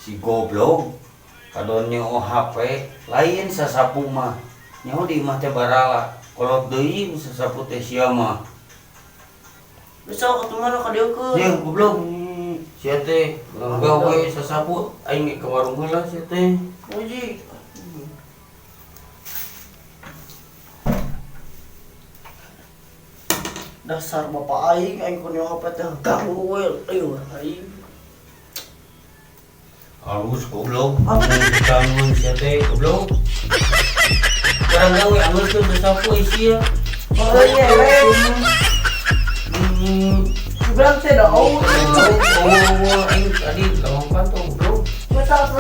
Si goblok kadon nyo HP lain sasapu mah. Nyaho di imah teh barala. Kolot deui sasapu teh sia mah. Bisa ketemu mana ka dieu keun. Ye goblok. Sia teh gawe sasapu aing ge ka warung heula sia teh. Uji. Dasar bapak aing, aing ku nyo HP teh ganggu we, lieur aing. Halus goblok. Bangun sia teh goblok. Barang gawe anggeuskeun sasapu ai sia. Oh iya, Bilang teh dah oh. Oh, aing tadi lompat tuh goblok. Mata